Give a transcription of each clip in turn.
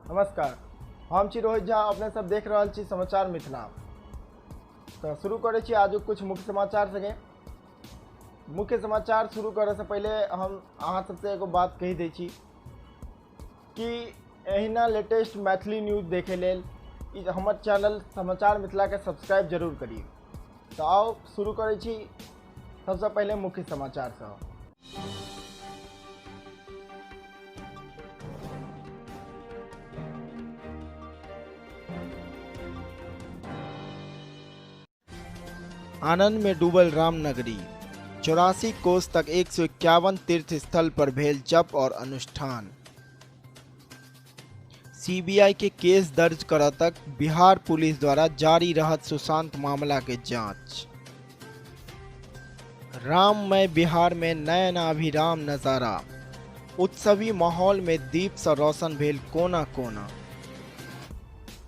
नमस्कार, हम छी रोहित झा, अपने सब देख रहल छी समाचार मिथिला। तऽ शुरू करै छी आजुक कुछ मुख्य समाचार संगे। मुख्य समाचार शुरू करऽ से पहिले हम अहाँ सबसे एगो बात कहि दै छी कि एहिना लेटेस्ट मैथिली न्यूज देखै लेल ई हमर चैनल समाचार मिथिलाके सब्सक्राइब जरूर करी। तऽ आउ शुरू करै छी सबसँ पहिले मुख्य समाचारसँ। आनंद में डूबल रामनगरी, 84 कोस तक 151 तीर्थ स्थल पर भेल जप और अनुष्ठान। सीबीआई के केस दर्ज करऽ तक बिहार पुलिस द्वारा जारी रहत सुशांत मामला के जांच। राममय बिहार में नयनाभिराम नजारा, उत्सवी माहौल में दीप सँ रोशन भेल कोना कोना।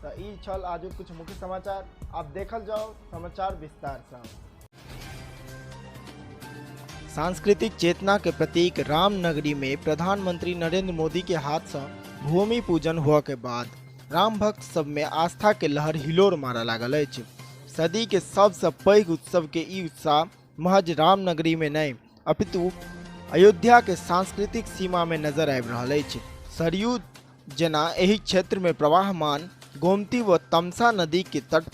तऽ ई छल आजुक कुछ मुख्य समाचार। आब देखल जाउ समाचार विस्तार सँ। सांस्कृतिक चेतना के प्रतीक रामनगरी में प्रधानमंत्री नरेंद्र मोदी के हाथ सँ भूमि पूजन हुआ के बाद राम भक्त सब में आस्था के लहर हिलोर मारऽ लागल अछि। सदी के सबसँ पैघ उत्सव के ई उत्साह महज रामनगरी में नहि अपितु अयोध्या के सांस्कृतिक सीमा में नजर आबि रहल अछि। सरयू जेना एहि क्षेत्र में प्रवाहमान गोमती व तमसा नदी के तट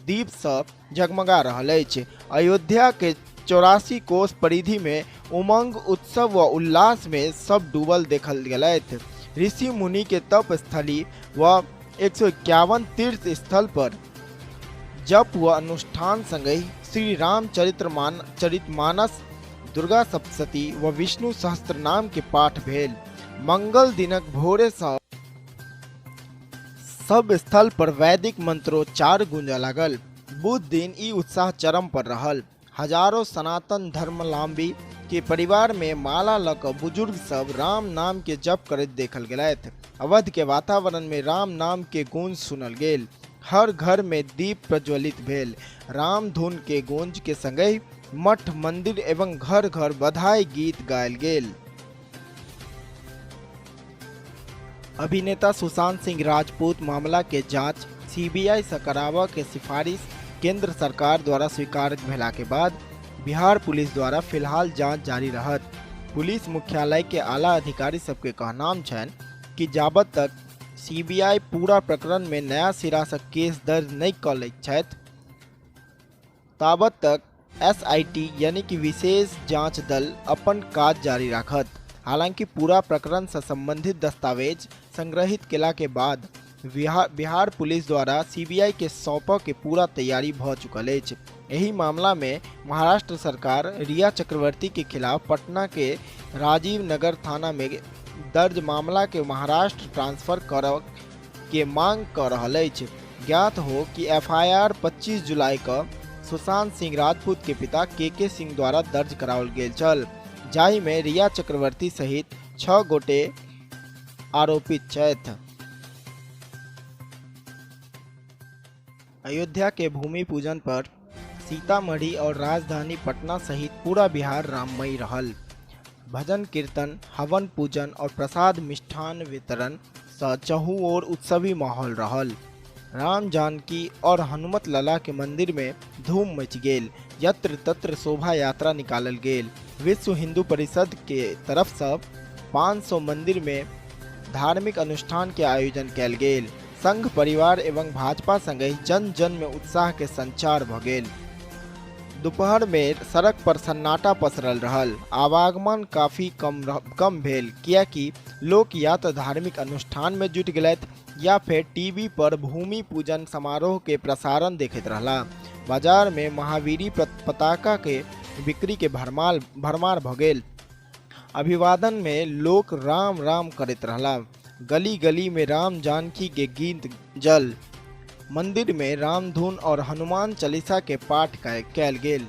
दीप सँ जगमगा रहल अछि। अयोध्या के 84 कोस परिधि में उमंग, उत्सव व उल्लास में सब डूबल देखल गेलथि। ऋषि मुनि के तप स्थली व 151 तीर्थ स्थल पर जप व अनुष्ठान संगहि श्री रामचरितमानस, दुर्गा सप्तशती व विष्णु सहस्त्रनाम के पाठ भेल। मंगल दिनक भोरे सँ सब स्थल पर वैदिक मंत्रोच्चार गूंजऽ लागल। बुध दिन ई उत्साह चरम पर रहल। हजारों सनातन धर्मावलंबी के परिवार में माला लऽ कऽ बुजुर्ग सब राम नाम के जप करैत देखल गेलथि। अवध के वातावरण में राम नाम के गूंज सुनल गेल। हर घर में दीप प्रज्वलित भेल। राम धुन के गूंज के संगहि मठ, मंदिर एवं घर घर बधाई गीत गायल गेल। अभिनेता सुशांत सिंह राजपूत मामला के जांच सीबीआई से कराबऽ के सिफारिश केंद्र सरकार द्वारा स्वीकार भेला के बाद बिहार पुलिस द्वारा फिलहाल जांच जारी रहत। पुलिस मुख्यालय के आला अधिकारी सबके कहनाम छनि कि जाबत तक सीबीआई पूरा प्रकरण में नया सिरा से केस दर्ज नहि कऽ लैत छथि ताबत तक एसआईटी यानी कि विशेष जांच दल अपन काज जारी राखत। हालांकि पूरा प्रकरण से संबंधित दस्तावेज संग्रहित केला के बाद बिहार पुलिस द्वारा सीबीआई के सौंपऽ के पूरा तैयारी भऽ चुकल अछि। एहि मामला में महाराष्ट्र सरकार रिया चक्रवर्ती के खिलाफ पटना के राजीव नगर थाना में दर्ज मामला के महाराष्ट्र ट्रांसफर करऽ के मांग कऽ रहल अछि। ज्ञात हो कि एफआईआर 25 जुलाई क सुशांत सिंह राजपूत के पिता के सिंह द्वारा दर्ज कराओल गेल छल, जाहि में रिया चक्रवर्ती सहित 6 गोटे आरोपित छथि। अयोध्या के भूमि पूजन पर सीतामढ़ी और राजधानी पटना सहित पूरा बिहार राममयी रहल। भजन कीर्तन, हवन पूजन और प्रसाद मिष्ठान वितरण सँ चहु ओर उत्सवी माहौल रहल। राम जानकी और हनुमत लला के मंदिर में धूम मचि गेल। यत्र तत्र शोभा यात्रा निकालल गेल। विश्व हिंदू परिषद के तरफ सँ 500 मंदिर में धार्मिक अनुष्ठान के आयोजन कयल गेल। संघ परिवार एवं भाजपा संगहि जन जन में उत्साह के संचार भऽ गेल। दुपहर में सड़क पर सन्नाटा पसरल रहल। आवागमन काफी कम भेल, कियाकि लोक या तऽ धार्मिक अनुष्ठान में जुटि गेलथि या फेर टीवी पर भूमि पूजन समारोह के प्रसारण देखैत रहला। बाजार में महावीरी पताका के बिक्री के भरमार भऽ गेल। अभिवादन में लोक राम राम करैत रहला। गली गली में राम जानकी के गीत जल। मंदिर में रामधुन और हनुमान चालीसा के पाठ कयल गेल।